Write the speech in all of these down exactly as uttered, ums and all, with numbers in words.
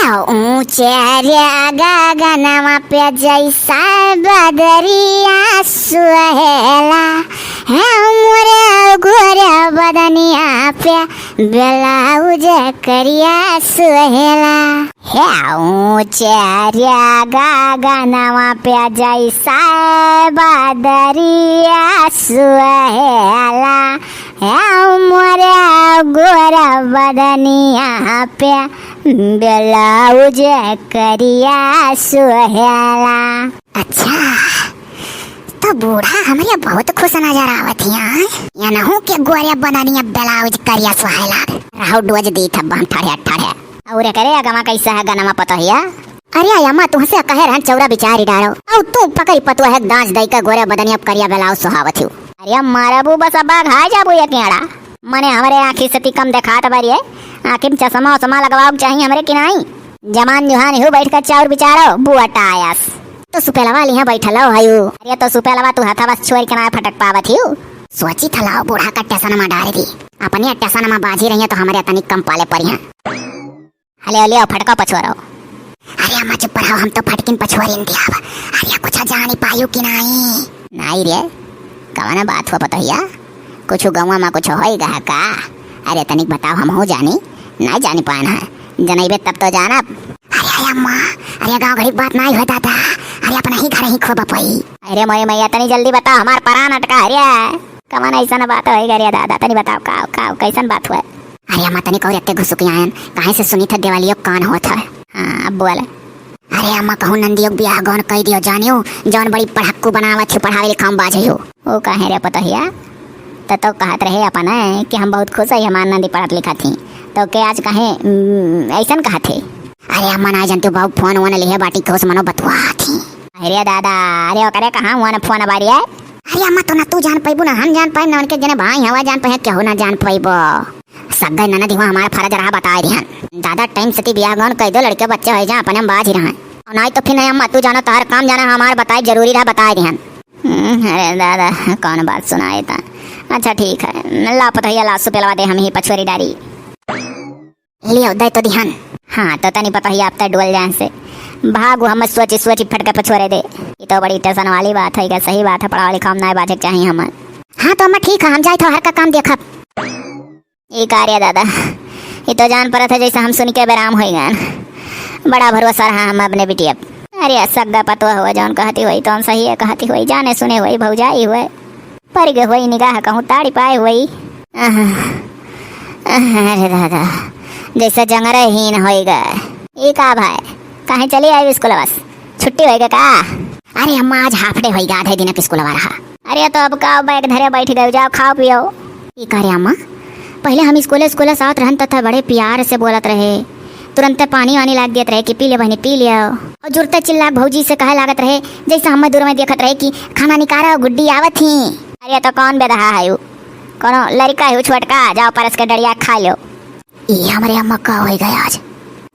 ऊंचे रे गगनवा पे जैसा बदरिया सुहेला, है मोरे गोरे बदनिया पे ब्लाउज करिया सुहेला। है ऊंचे रे गगनवा पे जैसा बदरिया सुहेला, है मोरे गोरे बदनिया पे ब्लाउज करिया सुहेला। अच्छा, तो बूढ़ा हमरे बहुत खुश नजर आवत हिया। या नहू के गोरे बदनिया ब्लाउज करिया सुहेला। रहू डोज दी थब्बा हम ठड़े ठड़े। और करे अगवा कैसा है गनमा पतोहिया? अरे अम्मा, तुहसे कहे रहन चौरा बिचारी डारो। औ तू पकड़ी पतुआ है दांच दई का गोरे बदनिया करिया ब्लाउज सुहावत हियो। अरे मारबू बस अब घाय जाबू ये केड़ा। मने हमरे आँखी से ती कम देखात बारी है। आँखी में चश्मा उश्मा लगवाओ के चाहिए हमरे कि नाई? जमान जुहान हियो बैठ कर चाउर बिचारो, बुआ टायस। तो सुपेलवा लिहा बैठल हो हयू। अरे तो सुपेलवा तू हथा बस छोड़ के ना फटक पावत हियो। सोची था लाओ बूढ़ा का टेसन में डाल दी। अपने टेसन में बाजी रही है तो हमरे तनिक कम पाले पड़ी हैं। हले हले फटका पछुआरो। अरे अम्मा चुप रहो, हम तो फटकिन पछुआरिन दिया। अरे कुछ जानी पायू कि नाई? नाई रे, कवना बात हुआ पतोहिया? कुछ गौवा में कुछ होई गहा का? अरे तनिक बताओ, हम हो जानी, नाई जानी पान है, जनइबे तब तो जानब। अरे अम्मा, अरे गाँव घड़ी बात नाई हुआ दादा, अरे अपना ही घर ही खोब पई। अरे मोरी मैया, तनी जल्दी बताओ, हमार परान अटका। अरे कवन ऐसन बात होई गा रे दादा, तनी बताओ का, का, कैसन बात हुआ? अरे अम्मा तनिक और एते घुसुकी आयन, काहे से सुनी था देवालियो कान होत है। हाँ अब बोल। अरे अम्मा कहूँ नंदियो के बियाह गौन कई दियो जानियो, जौन बड़ी पढ़क्कू बनावत ही पढ़ावे लिखावे में बाझे हो। ओ काहे रे पतोहिया, त तो कहत रहे अपन कि हम बहुत खुश है हमार नंदी पढ़त लिखत ही, तो के आज काहे, उम, ऐसन कहत है? अरे अम्मा ना जानते बाबू, फोन वोन लिहे बाटी खुश मनो बतुआ थी। अरे दादा, अरे ओकरे कहाँ हुआ ना फोन बारी है? अरे अम्मा तो ना तू जान पैबू ना हम जान पाए ना उनके जने भाई हवा जान पाए केहू ना जान पैबो। सग्गे ननद हुआ हमारा फर्ज रहा बताए दिहन। दादा टाइम से ती बियाह गौन कह दो लड़के बच्चे हो जा अपने हम बाज ही रहन। और नाई तो फिर नहीं अम्मा तू जानो तोहर काम जाना हमार बताए जरूरी रहा बताए दिहन। हम्म, अरे दादा कौन बात सुनाए ता। अच्छा ठीक है ला पतोहिया ला सुपेलवा दे हम ही पछुआरी डारी। लियो, दे तो दिहन। हाँ, तो तनी पतोहिया अब तक डोल जाए से। भागो, हम सोची सोची फटके पछुआरे दे। ई तो बड़ी टेंशन वाली बात है, का सही बात है, पढ़ावा लिखावा में नाय बाझे के चाहिए हम। हाँ, तो अम्मा ठीक है, हम जाए तो हर का काम देखब। ई का रे दादा, ई तो जान परत है जैसे हम सुन के बेराम होई गन। बड़ा भरोसा रहा हम अपने बिटिया पे। अरे सग्गा पतोह हुआ जौन कहती हुई, तौन सही है कहती हुई, जाने सुने हुई, भौजाई हुए। परि गए होई निगाह कहूँ ताड़ी पाए होई। आह, आह, अरे दादा, जैसे जंगरे हीन होई गए। ई का भाई, काहे चली आई स्कूल बस? छुट्टी होई गए का? अरे अम्मा, आज हाफ डे होई गए, आधे दिन के स्कूल रहा। अरे तो अब का बैग धरे बैठ गए, जाओ खाओ पियो। ई का रे अम्मा, पहले हम स्कूले स्कूले से आवत रहन त था बड़े प्यार से बोलत रहे, तुरंते पानी वानी लाग देत रहे कि पी ले बहनी पी ले। और जुरते चिल्ला के भौजी से कहे लागत रहे, जैसे हमें दूर में देखत रहे कि खाना निकारा गुड्डी आवत ही। अरे तो कौन बेदहा है उ? कोनो लड़का है उ छोटका, जाओ परस के डड़िया खा लो। ई हमरे अम्मा का होई गए आज,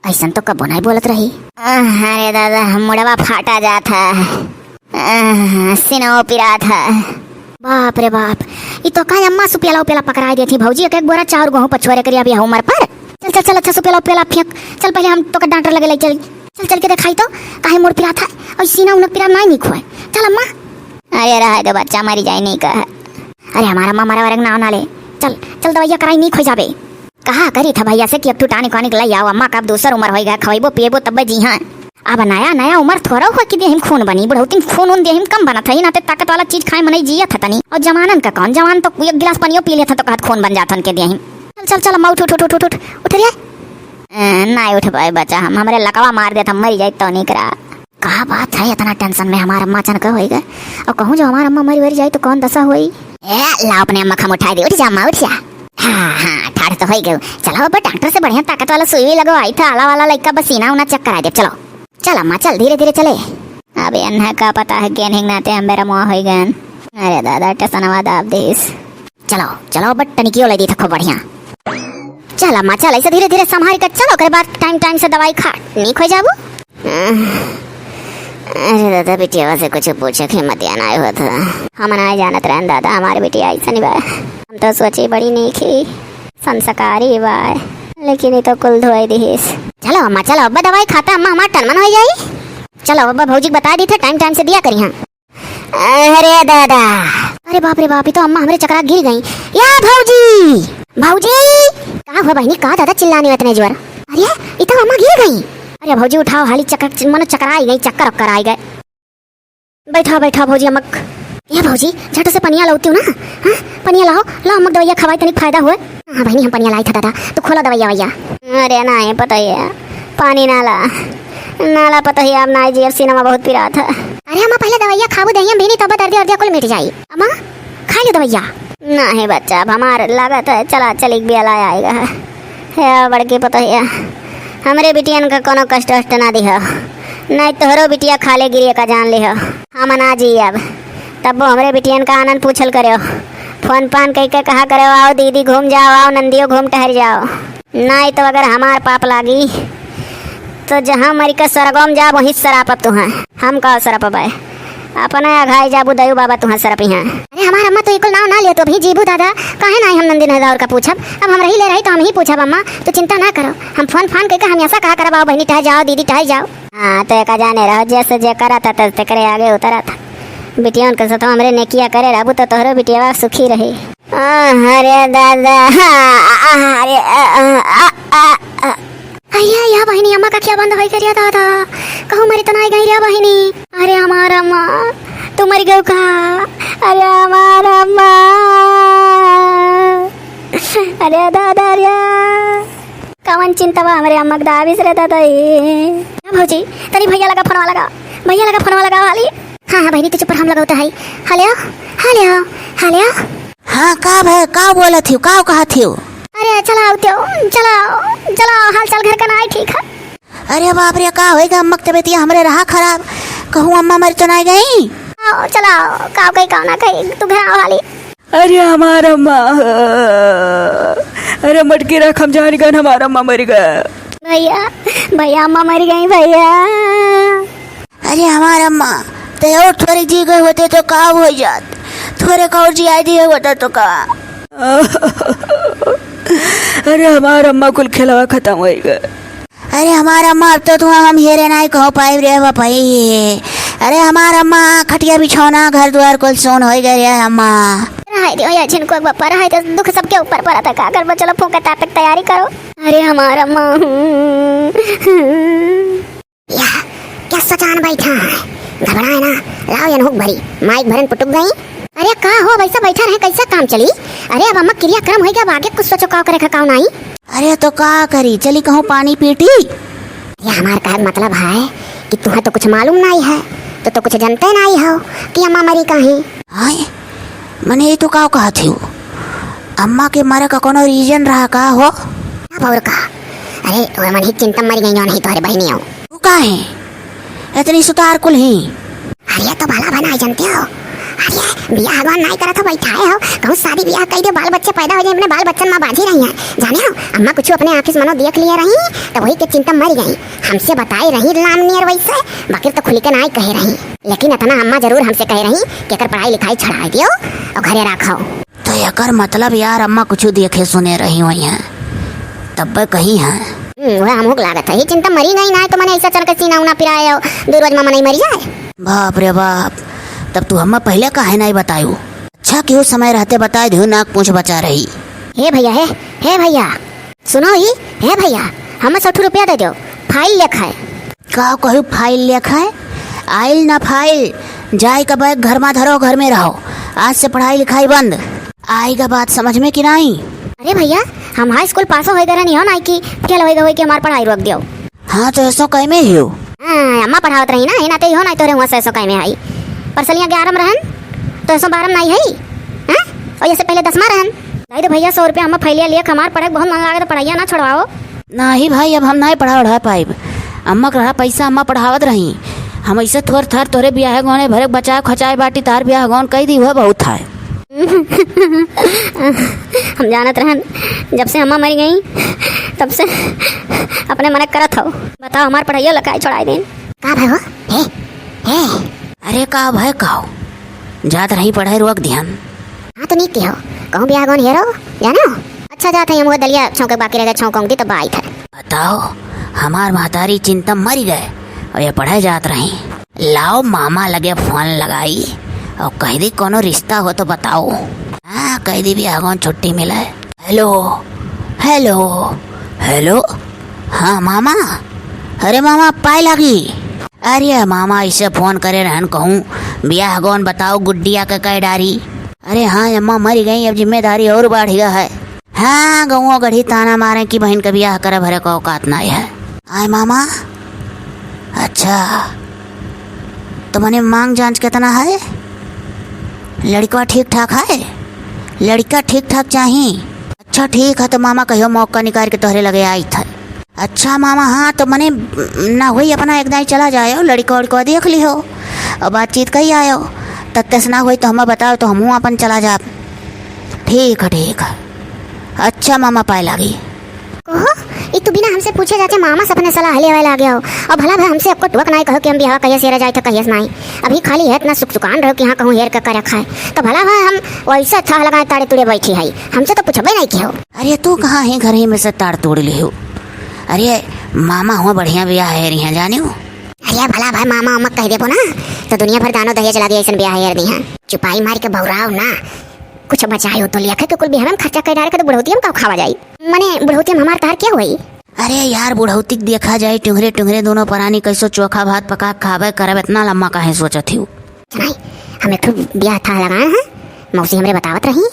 ऐसन तो कबो नहीं बोलत रही। अरे दादा, मुड़वा फाटा जात है। आह, सिनवा पिरात है। बाप रे बाप, ई तो का अम्मा सुपेला उपेला पकड़ाई देती भौजी, एक एक बोरा चाउर गोहूँ पछुआरे करिया बियाह उमर पर। चल चल चल, अच्छा सुपेला उपेला फेंक, चल पहले हम तो का डॉक्टर लगे ले चली। चल चल के देखाई तो, काहे मोर पिरात है और सीना उनक पिरात नाई निक हुए। चल अम्मा। अरे रहा दे बच्चा, मरी जाए नहीं कह। अरे हमारा अम्मा मरे वरे के नाव ना ले। चल चल दवाइया कराई, निक हो जाबे। कहा करी था भैया से कि एक ठू tonic वानिक लई आओ, अम्मा का अब दूसर उमर होई गए, खवैबो पिएबो तब्बे जी हाँ। अब नया नया उमर थोड़ा हो कि देहिम खून बनी, बुढ़ौती में खून उन देहिम कम बनत है, नाते ताकत वाला चीज खाए मनई जियत है तनी। और जवानन का कौन, जवान तो एक गिलास पनियो पी लेत है तो कहत खून बन जात उनके देहिम। चल चल चल अम्मा, उठ उठ उठ उठ उठ उठ रे। ए, ना उठ पाए बच्चा, हम हमरे लकवा मार देत, हम मरी जाए तो निकरा। का बात है, इतना टेंशन में हमार अम्मा अचानक होई गए। और कहूँ जो हमार अम्मा मरी वरी जाए तो कौन दशा होई? ए, ला अपने अम्मा खम उठाई दे, उठ जा अम्मा, उठ जा। हाँ हाँ, ठाढ़ तो होई गए। चलो अब डॉक्टर से बढ़िया ताकत वाला सुई लगवाई था, आला वाला लइका बस सीना उना चेक करा दे। चलो चल अम्मा, चल धीरे धीरे चले। अब एन्हा का पता है केन हिंग नाते हम बेरा मुआ होई गए। अरे दादा, टेंशनवा दाब देस। चलो चलो, बट टनिकियो ले दी थको बढ़िया। चल अम्मा चल, ऐसे धीरे धीरे संभाल के चलो, ओकरे बाद टाइम टाइम से दवाई खा, नीक हो जाबू। अरे दादा, बिटियावा से कुछ पूछे के हिम्मत या ना होत है। हम ना जानत रहन दादा, हमारे बिटिया ऐसा नहीं बा। हम तो सोची बड़ी नीक ही संस्कारी बा, लेकिन ये तो कुल धोए दिहिस। चलो अम्मा, चलो, अब्बा दवाई खाता, अम्मा हमार टनमन होइ जाई। चलो अब्बा, भौजी के बताइ दीथे, टाइम टाइम से दिया करिहैं। अरे दादा, अरे बाप रे बाप, ई तो अम्मा हमरे चकरा गिर गई। या भौजी, भौजी। का हुआ बहिनी, का दादा चिल्लाने इतने जोर? अरे ई तो अम्मा गिर गई। अरे भौजी उठाओ हाली, चक्कर, मनो चकराइ गई, चक्कर उक्कर आइ गए। बैठा बैठा भौजी अम्मक। ए भौजी, झट से पनिया लउतिउ ना। हाँ, पनिया लाओ, लाओ अम्मक दवइया खवाई, तनिक फायदा होए। हाँ बहिनी, हम पनिया लाइत ह दादा, तू खोला दवइया वइया। अरे नाहीं पतोहिया, पानी ना ला, ना ला पतोहिया, अब नाहीं जी, अब सीना मा बहुत पिरात है। अरे अम्मा, पहिले दवइया खाबू दहिया बीनी, तब दर्दिया उर्दिया कुल मिट जाई। अम्मा, खाइ ले दवइया। नाहीं बच्चा, अब हमार लागत है चला चलिक बियाला आइगा है। हे बड़की पतोहिया, हमरे बिटियन का कोनो कष्ट वष्ट ना दिहो, नाहीं तोहरो बिटिया खाले गिरिये का जान लिहो। हम ना जियब, तब्बो हमरे बिटियन का आनन पूछल करेउ, फोन पान कइके कहा करेउ, आओ दीदी घूम जाओ, आओ नंदियो घूम टहर जाओ। नाहीं तो अगर हमार पाप लागी तो जहाँ मरिके स्वर्गो मा जाब वहीं सरापब तुहैं। हम का सरापबै? अपने अघाई जाबू दयू बाबा तुहैं सरपिहैं। अरे हमार अम्मा, तू ई कुल नाव ना लियो, तू अभी जीबू दादा, काहे नाहीं हम नंदिन हजाउर का पूछब? अब हम रही ले रही तो हमहीं पूछब अम्मा, तू चिंता ना करो, हम फोन फान कइके हमेसा कहा करब, आओ बहिनी टहर जाओ, दीदी टहर जाओ। हाँ, तो एका जाने रहो, जैसे जे करत है, तो तेकरे आगे उतरत है। बिटियन के साथ हमरे नेकिया करे रहबू, तो तोहरो बिटिया सुखी रही। आह, अरे दादा, हाँ, अरे, आ, आ, आ, आ, आ। अरे या बहिनी, अम्मा का क्या बंद होई करिया दादा, कहूँ मरी तो नाहीं गई रे बहिनी। अरे हमार अम्मा, तू मरि गयू का? अरे हमार अम्मा, अरे दादा रे, कवन चिंता बा हमरे अम्मा के दाबिस रे दादा ए। हाँ भौजी, तनी भइया लगा फोनवा लगा, भइया लगा फोनवा लगा हाली। हाँ हाँ बहिनी, तू चुप रह, हम लगावत है। हेलो, हेलो, हेलो। हाँ, का भय, का बोलत हियो, का कहत हियो? अरे चलाओ त्यो, चलाओ, चलाओ, हाल चाल घर का नाहीं ठीक है। अरे बाप रे, का होइगा अम्मा के तबियतिया हमरे रहा खराब, कहूँ अम्मा मरि तो नाहीं गई? आओ, चलाओ, का कही, का ना कही, तू घर आओ हाली। अरे हमार अम्मा, अरे मटकी रख, हम जान गए हमार अम्मा मरि गए। भइया, भइया, अम्मा मरि गई भइया। अरे हमार अम्मा, ते और थोड़े जी गए होते तो का होइ जात, थोड़े का और जियाइ दिए होता तो का। अरे हमार अम्मा कुल खेलवा खतम होइ गए। अरे हमार अम्मा, अब तो तुहैं हम हेरे नाहीं कहूँ पाइब रे बपई। अरे हमार अम्मा, खटिया बिछौना घर दुआर कुल सून होइ गए रे अम्मा। रहाई दियो या झिनकुआ के बप्पा, रहाई दियो, दुख सबके ऊपर पड़त है, का करबो, चलो फूंके तापे के तैयारी करो। अरे हमार अम्मा। या, क्या सचान बैठा है? घबराए ना, लाओ यनहुक भरी, माइक भरन पुटुक गई। अरे का हो, वैसा बैठा रहे, कैसे काम चली? अरे अब अम्मा क्रियाक्रम होइ गया, अब आगे कुछ सोचो, का करे का, का नाहीं। अरे तो का करी, चली कहूँ पानी पीटी? ये हमार कहे के मतलब है कि तुहैं तो कुछ मालूम नाहीं है, तो, तो कुछ जनते नाहीं हो कि अम्मा मरी काहे। आय, मने ई तू का कहत हियो? अम्मा के मरे का कोनो reason रहा का हो? अब और का? अरे, वो मन ही चिंता मरि गई, नाहीं तोहरे बहिनी हो। वो काहे? इतनी सुतार कुल ही। अरे, तो भला भला जनते हो। अरे, बियाह भगवान नाहीं करत हो, बैठाए हो। कहूँ शादी बियाह कइ दे, बाल बच्चे पैदा होइ जाए, अपने बाल बच्चन मा बाझी रही हैं। जाने हो, अम्मा कुछ अपने आँखी से मनो देख लिए रही, तो वही के चिंता मरि गई। हमसे बताए रही लाम नियर वैसे, बाकिर तो खुली के नाहीं कहे रही। लेकिन इतना अम्मा जरूर हमसे कहे रही कि एकर पढ़ाई लिखाई छड़ाए दियो और घरे राखो। तो एकर मतलब यार अम्मा कुछ देखे सुने रही हुई हैं, तब्बे कही हैं। हम्म, वह हमहू के लागत है। ही चिंता मरी गई ना, तो मने ऐसा चल के सीना उना पिराए हो, दो रोज मा मनई मरी जाए। बाप रे बाप, तब तू हमें पहले काहे नहीं बतायू? अच्छा क्यों समय रहते बताए दियो, नाक पूछ बचा रही। हे भैया, हे, हे भैया, सुनो ही, हे भैया, हमें सौ ठो रुपया दे दो, फाइल लेखा है। का कहू फाइल लेखा है? आइल ना फाइल, जाए का बैग घर मा धरो, घर में रहो। आज से पढ़ाई लिखाई बंद। आएगा बात समझ में कि नाहीं? अरे भैया, हम हाई स्कूल पास होए गए रहनी हो ना कि फेल होए गए कि हमार पढ़ाई रोक दियो। हाँ, तो ऐसो कई में ही हो? हाँ, अम्मा पढ़ावत रही ना, ये नाते ही हो ना, तोरे हुआ से ऐसो कई में आई। परसलियाँ ग्यारह में रहन, तो ऐसो बारह में नाहीं है। हाँ? और जैसे पहले दस में रहन। दे दे भैया सौ रुपया, अम्मा फैलिया लिए, हमार पढ़े के बहुत मन लागे, तो पढ़ाइया ना छोड़वाओ। नाहीं भाई, अब हम नाहीं पढ़ा उढ़ा पाइब। अम्मा के रहा पैसा, अम्मा पढ़ावत रही। हम ऐसे थोर थार तोरे बियाह गौने भरे बचाए खचाए बाटी, तार बियाह गौन कई दी, वह बहुत है। हम जानत रहन, जब से अम्मा मरी गई, तब से अपने मन करत हो। बताओ, हमार पढ़ाइयो लकाई छोड़ाई देन। का भाई हो? हे, हे। अरे का भाई का हो? जात रही पढ़ाई रोक दिहन। हाँ तो नीक किहो, कहूँ बियाह गौन हेरो, जानो? अच्छा जात है, हम वो दलिया छौंके बाकी रह गए, छौंक औंक दी तो बाई था। बताओ, हमार महतारी चिंता मरी गए और ये पढ़े जात रही। लाओ मामा लगे फोन लगाई और कह दी कोनो रिश्ता हो तो बताओ। हाँ, कह दी बियाह गौन छुट्टी मिले। हेलो, हेलो, हेलो। हाँ मामा, अरे मामा पाए लागी। अरे मामा इसे फोन करे रहन कहूँ बियाह गौन बताओ गुड्डिया के कह डारी। अरे हाँ अम्मा मरी गई, अब जिम्मेदारी और बढ़ गया है। हाँ, गौवा गढ़ी ताना मारे कि बहिन के बियाह करे भरे को औकात नाई है। आय मामा, अच्छा, तो मने मांग जांच कितना है? लड़का ठीक ठाक है? लड़का ठीक ठाक चाही? अच्छा ठीक है, तो मामा कहियो मौका निकाल के तोहरे लगे आई था। अच्छा मामा, हाँ, तो मने ना हुई अपना एक दाई चला जायो, लड़का उड़का देख लिहो और बातचीत कही आयो, तब तस ना हुई तो हमें बताओ, तो हमहूँ अपन चला जाब। ठीक है, ठीक है। अच्छा मामा पाए लागी। ओहो, ई तू बिना हमसे पूछे जाचे मामा से अपने सलाह लेवे लागे हो। अब भला भाई हमसे एको टुक नाई कहो कि हम बियाह कहिए से रह जाए थे, कहिए से नाई। अभी खाली है इतना सुकसुकान रहो कि हाँ कहूँ हेर के करे खाए। तो भला भाई हम वैसे अच्छा लगाए ताड़े तुड़े बैठी है, हमसे तो पूछबे नहीं किहो। अरे तू कहाँ है घर ही में से ताड़ तोड़ लिहो। अरे मामा हो बढ़िया बियाह है रही हैं जाने हो। अरे भला भाई मामा उमा कह देबो ना तो दुनिया भर दानो दहेज लागे ऐसन बियाह है रही हैं। चुपाई मार के बौराव ना, कुछ बचाए हो तो लिया के कुल बियाह में खर्चा कर डारे के तो बुढ़ौती हम का खावा जाई। मने बुढ़ौती में हमार तार क्या होई? अरे यार, बुढ़ौती के देखा जाए, टुंगरे टुंगरे दोनों परानी कैसो चोखा भात पका के खाबे करब, इतना लम्बा काहे सोचत हिउ? सुनाई, हम एक ठो बियाह था लगाए हैं, मौसी हमरे बतावत रही,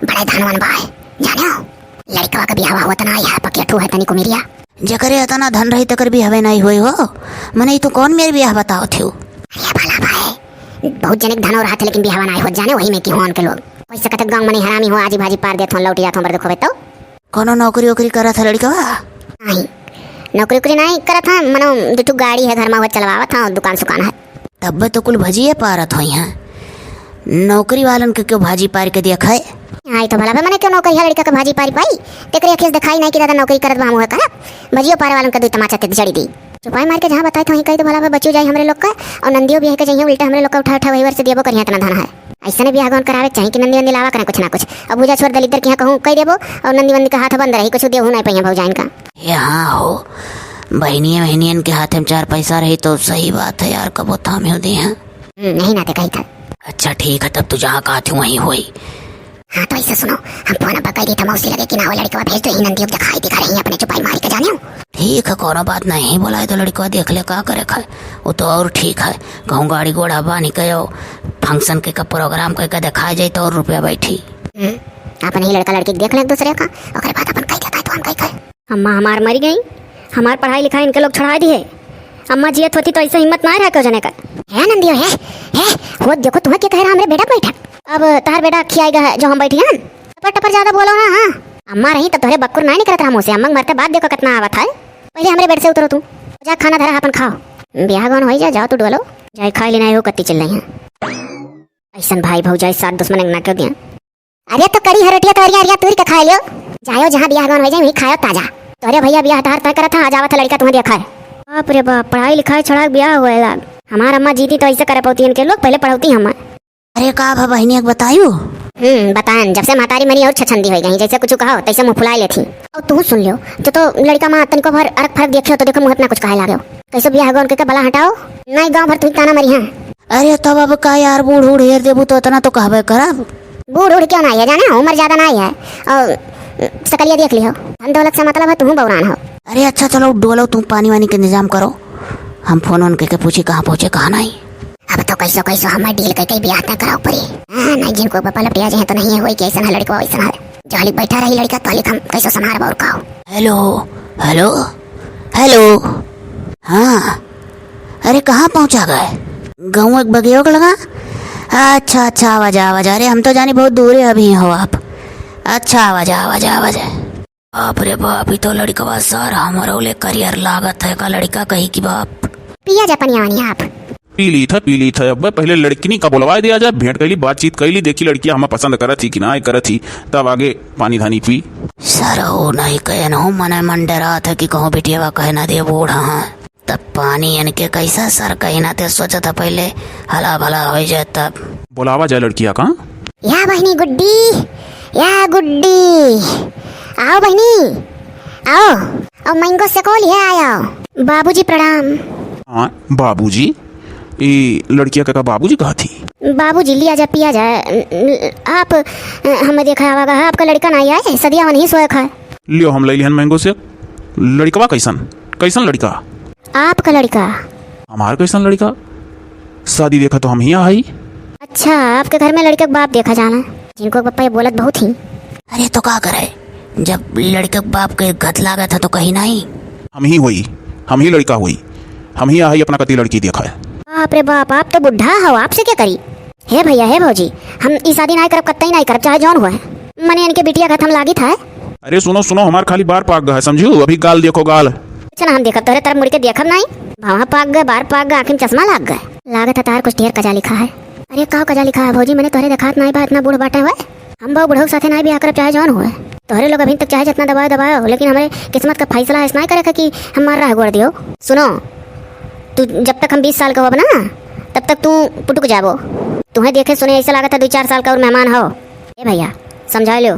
बड़े धनवान बा है, जाने हो? लड़कवा के बियाह हुआ तना है, पकिया ठू है तनी कुमिरिया। जकरे इतना धन रही तकर बियाह नहीं होई हो, मने ई तो कौन मेरे बियाह बतावत हिउ? अरे भला भाई, बहुत जने के धन और हाथ है, लेकिन बियाह नहीं होत, जाने वही में की होन के लोग। पैसा कतक गाँव मने हरामी हो, आजी भाजी पार देत हो, लौट जात हो, बड़ दुख होबे तो। कोनो नौकरी ओकरी करत है लड़कवा? नहीं, नौकरी ओकरी नहीं करत है, मनो दू ठो गाड़ी है घर में, वो चलवावत है, दुकान सुकान है। तब तो कुल भजिए पारत होई हैं। नौकरी वालन के क्यों भाजी पार के दिया खाए? आई तो भला बे, मने क्यों नौकरी है लड़का के भाजी पारी पाई? तेकरे अखिस दिखाई नहीं कि दादा नौकरी करत बा, हम उहे करब। भजियो पारे वालन के दुई तमाचा ते जड़ी दी। चुपाई मार के जहाँ बताए तो वहीं कही तो भला बे बचियो जाए हमरे लोग का, और नंदियो बियाह के जइहे उल्टा हमरे लोग का उठा उठा वही वर्ष दियबो करिया इतना धन है। ऐसने बियाह गौन करावे चाही कि नंदी वंदी लावा करें कुछ ना कुछ। अब भूजा छोड़ दलिद्दर के यहाँ कहूँ कह देबो और नंदी वंदी के हाथ बंद रही, कुछ देहू नहीं पइहे भौजाइन का। ये हाँ हो, बहनिये बहनियन के हाथ में चार पैसा रही तो सही बात है यार, कबो थामे हो दे हैं। हम्म, यही नाते कही था। अच्छा ठीक है, तब तू जहाँ कहत हूँ वहीं होई। हाँ तो ऐसे सुनो, हम फोन पर कह दी था मौसी लगे कि ना वो लड़कवा भेज दो, ही नंदी दिखाई दिखा रही है अपने चुपाई मारी के जाने हो। ठीक है, कोनो बात नहीं, बोलाए तो लड़कवा देख ले का करे खाए, वो तो और ठीक है। कहूँ गाड़ी घोड़ा बानी कहो, फंक्शन के का प्रोग्राम कह के दिखाए जाए तो और रुपया बैठी। हम्म, अपन ही लड़का लड़की के देख ले एक दूसरे का, ओकरे बाद अपन कह देता है तो हम कह खाए। अम्मा हमार मरी गई, हमार पढ़ाई लिखाई इनके लोग छोड़ा दिए। अम्मा जियत होती तो ऐसे हिम्मत ना रहे क्यों जने का। है नंदियो है, है, वो देखो तुम्हें क्या कह रहा हमरे बेटा बैठा। अब तार बेटा खियाएगा है जो हम बैठी हैं। टपर टपर ज्यादा बोलो ना, हाँ। अम्मा रही तो तोहरे बक्कुर ना निकलत रहा मुँह से, अम्मा के मरते बाद देखो कितना आवत है। पहले हमरे बेड से उतरो तू, जा खाना धरा अपन खाओ। ब्याह गौन होई जा, जाओ तू डोलो। जाए खाए लेना हो कत्ती चिल्लाई है। ऐसन भाई भौजाई साथ दुश्मन ना क्यों दिया। अरे तो कड़ी हरटिया तोरिया अरिया तूर के खाए लियो। जायो जहाँ बियाह गौन हो जाए वहीं खायो ताजा। तोरे भैया बियाह तहार तय करत था, आ जावत है लड़का तुम्हें देखा है। बाप रे बाप, पढ़ाई लिखाई छोड़ा के बियाह होएला। हमार अम्मा जीती तो ऐसे करे पौती इनके लोग, पहले पढ़ौती हम। अरे का भा बहिनी एक बतायू? हम्म, बताएन, जब से महतारी मनी और छछंदी हो गई, जैसे कुछ कहो तैसे मुँह फुलाए लेती। और तू सुन लियो, जो तो लड़का माँ तनिको भर अरक फरक देखियो तो देखो मुँह अपना कुछ कहे लागो। कैसे बियाह गौन के, के बला हटाओ, नहीं गाँव भर तू ही ताना मरी है। अरे तब अब का यार, बूढ़ बूढ़ हेर देबू तो इतना तो कहबे करब। बूढ़ बूढ़ क्यों ना है जाने, उम्र ज्यादा ना है और सकलिया देख लियो। धन दौलत से मतलब है, तू बौरान हो। अरे अच्छा चलो डोलो, तुम पानी वानी के इंतजाम करो, हम फोन वोन करके पूछी कहाँ पहुँचे कहाँ नहीं। अब तो कैसो कैसो हमें डील करके ब्याह तय कराओ पड़ी। हाँ, नहीं जिनको पापा लपटिया जे हैं तो नहीं है, वही कैसन है लड़का वैसन है। जहलिक बैठा रही लड़का तहलिक हम कैसो संभारब और काओ। हेलो, हेलो, हेलो। हाँ, अरे कहाँ पहुँचा गए? गाँव एक बगियोक लगा। अच्छा अच्छा, आवाज आवाज। अरे हम तो जानी बहुत दूर है अभी हो आप। अच्छा आवाज आवाज आवाज। बाप रे बाप, ई तो लड़कवा सर हमरो ले करियर लागत है का लड़का कहीं की बाप। पिया जा पनिया वनिया आप। पी ली था, पी ली था। अब पहले लड़किनी का बुलवा दिया जाए, भेंट कैली, बातचीत कैली, देखी लड़किया हमें पसंद करत ही कि ना करत ही, तब आगे पानी धानी पी। सर हो नहीं कहन हो, मने मन डरात है कि कहूँ बिटियावा कहे ना दे बूढ़ा हाँ। तब पानी इनके कैसा सर कहीं ना ते सोचा था पहले हला भला हो जाए तब। बुलावा जाए लड़किया का। या बहिनी गुड्डी, या गुड्डी, आओ बहिनी, आओ, आओ, मैंगो सेको लिहे आयो। बाबूजी प्रणाम। हाँ, बाबूजी? ई लड़किया के का बाबूजी कहत ही? बाबूजी, लिया जा, पिया जा। आप, अ, हमें देखा आवा गा, आपका लड़का नाहीं आए, सदिया वहीं सोए खाए। लियो, हम लइ लिहन मैंगो सेक। लड़कवा कैसन? कैसन लड़का? आपका लड़का। हमार कैसन लड़का? शादी देखा तो हम ही आई। अच्छा, आपके घर में लड़के के बाप देखा जाना। जिनको पप्पा ये बोलत बहुत ही। अरे तो का करे, जब लड़के के बाप के गत लागत है तो कहीं नहीं। हम ही होई, हम ही लड़का होई, हम ही आई अपना कती लड़की देखा है। बाप रे बाप, आप तो बुढ़ा हो, आपसे क्या करी? हे भैया, हे भौजी, हम ई शादी नाहीं करब, कतई नाहीं करब, चाहे जौन होए। मने इनके बिटिया का हम लागित है। अरे सुनो, सुनो, हमार खाली बार पाक गा है, समझू? अभी गाल देखो, गाल। अच्छा ना, हम देखब तोहरे तरफ मुड़ के देखब नाहीं। भावा पाक गा, बार पाक गा, आँखी में चश्मा लाग गा। लागत है तार कुछ ढेर कजा लिखा है। अरे का कजा लिखा है भौजी, मने तोहरे देखात नाहीं बा, इतना बूढ़ बाटे हुए। हम बहु बुढ़ऊ साथे नाहीं बियाह करब, चाहे जौन होए। तोहरे लोग अभिन तक चाहे जितना दबाओ, दबाओ, लेकिन हमरे किस्मत का फैसला ऐसा नाहीं करे के कि हमार राह गोड़ दियो। सुनो, तू जब तक हम बीस साल का होब ना, तब तक तू पुटुक जाबो। तुम्हें देखे सुने ऐसा लागत है दो चार साल का और मेहमान हो। ए भैया, समझा लो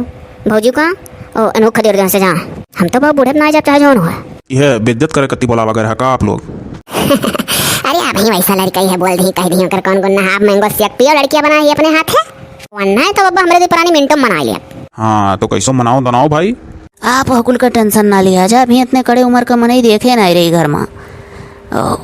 भौजी का, ओ इन्हों खदेड़ दे से जा। हम तो बहु बूढ़े ना जाब, चाहे जौन होए। यह बेइज्जत करे कत्ती बोला वगैरह का आप लोग? अरे अबहीं वैसा लड़का ही है, बोल दी, कह दी ओकर कौन गुन्ना है। आप मैंगो शेक पियो, लड़किया बना ही अपने हाथ है। वरना है तो अब हमरे दो पुरानी मिनटो मना लिया। हाँ, तो कैसो मनाओ, मनाओ भाई। आप हकुल का tension ना लिया जा, अभी इतने कड़े उम्र का मनई देखे नाहीं रही घर मा। ओ,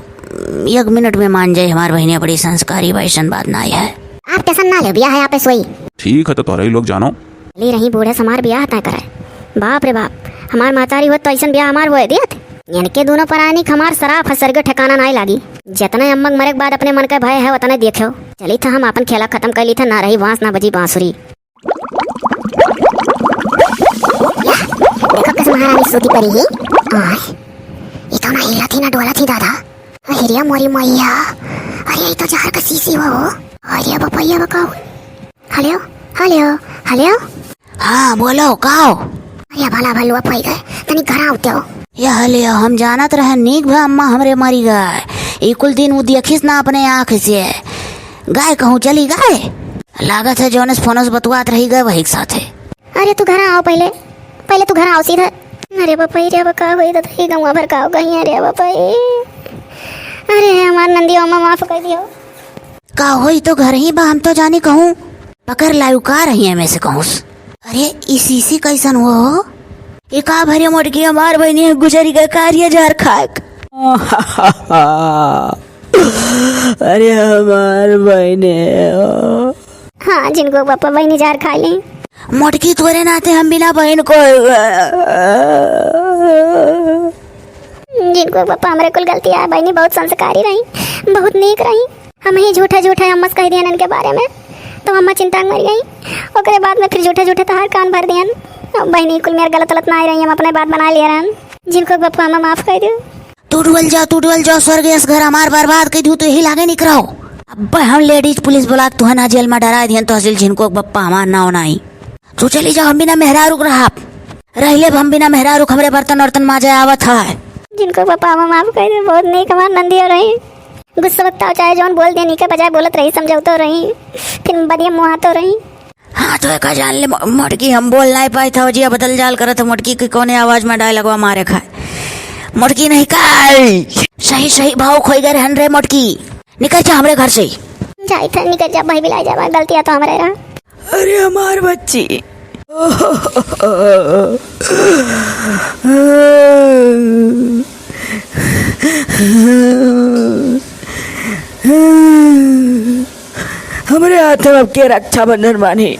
एक मिनट में मान जाए हमार बहिनिया बड़ी संस्कारी बा, ऐसन बात नाहीं है। आप tension ना ले, बियाह है आप सोई। ठीक है, तो तोहरे ही लोग जानो। ले रही बूढ़े समार बियाह तय करे। बाप रे बाप, हमार महतारी होत तो ऐसन बियाह हमार होए देत। इनके दोनों परानी क हमार सराप है, सरगे ठिकाना नाहीं लागी। जितने अम्मक मरे के बाद अपने मन के भय है, उतने देखो। चली था हम अपन खेला खत्म कर ली था, ना रही बांस ना बजी बांसुरी। देखो कस महारानी सूती परी ही। आय, ई तो ना हिलत ही ना डोलत ही दादा। अरे मोरी मैया, अरे ई तो जहर का शीशी हो। अरे बपैया बकाओ। हेलो, हेलो, हेलो। हाँ बोलो, का हो? अरे भला भलुआ पाई गए, तनी घर आवते हो। ये हेलो, हम जानत रहे नीक भा अम्मा हमरे मरी गए। ई कुल दिन उ देखिस ना अपने आँख से। गए कहूँ चली गए। लागत है जौनस फोनस बतुआत रही गए वही के साथे। अरे तू घर आओ पहिले, पहिले तू घर आओ सीधा। अरे बापा रे, अब का होई दादा, ई गौवा भर का हो गई। अरे बापा रे, अरे हमार नंदिया अम्मा माफ कर दियो। का होई तो घर ही बा, हम तो जानी कहूँ पकड़ लायू का रही है में से कहूँ। अरे ई शीशी कैसन हो? ये का भरे मोटकी हमार बहिनी गुजरी गए कार्य जहर खाक। अरे हमार बहिने हो। हाँ, जिनको पापा बहिनी जहर खाई ली। मोटकी तोरे नाते हम बिना बहिन को। जिनको पापा हमरे कुल गलती है, बहिनी बहुत संस्कारी रही, बहुत नीक रही। हम ही झूठा झूठा अम्मा से कह दिया इनके बारे में, तो अम्मा चिंता में मर गई। ओकरे बाद में फिर झूठा झूठा तहार कान भर दियन। अब बहिनी कुल मेर गलत गलत ना आई रही, हम अपने बात बना लिया रहन। जिनको पापा अम्मा माफ कर दो। तू डुअल जा, तू डुअल जा, स्वर्ग यस घर हमार बर्बाद कर दू, तो यही लागे निकराओ। अब हम लेडीज पुलिस बुला के तुहन जेल में डरा दियन, तो हसिल झिनको के बप्पा हमार नाव नाई। तू चली जाओ, हम बिना मेहरारू के रहब। रह लेब हम बिना मेहरारू के, हमरे बर्तन वर्तन माजे आवत है। जिनको बप्पा हमार माफ कर दे, बहुत नीक हमार नंदियो रही। गुस्सा वक्त चाहे जौन बोल देनी के बजाय बोलत रही, समझौतो रही, फिर बदिया मुआतो रही। हाँ, तो एका जान ले, मो-, मोटकी हम बोल नाई पाई था, जिया बदल जाल करत है, मोटकी के कौने आवाज में डायलॉगवा मारे खाए। मोटकी नहीं काल। सही, सही भाव खोई गए रहन रे मोटकी। निकल जा हमरे घर से। जाई था, निकल जा भाई, बिलाई जा, गलतियाँ तो हमरे रहा। अरे हमार बच्ची। हमरे हाथ में अब के रक्षाबंधन बानी।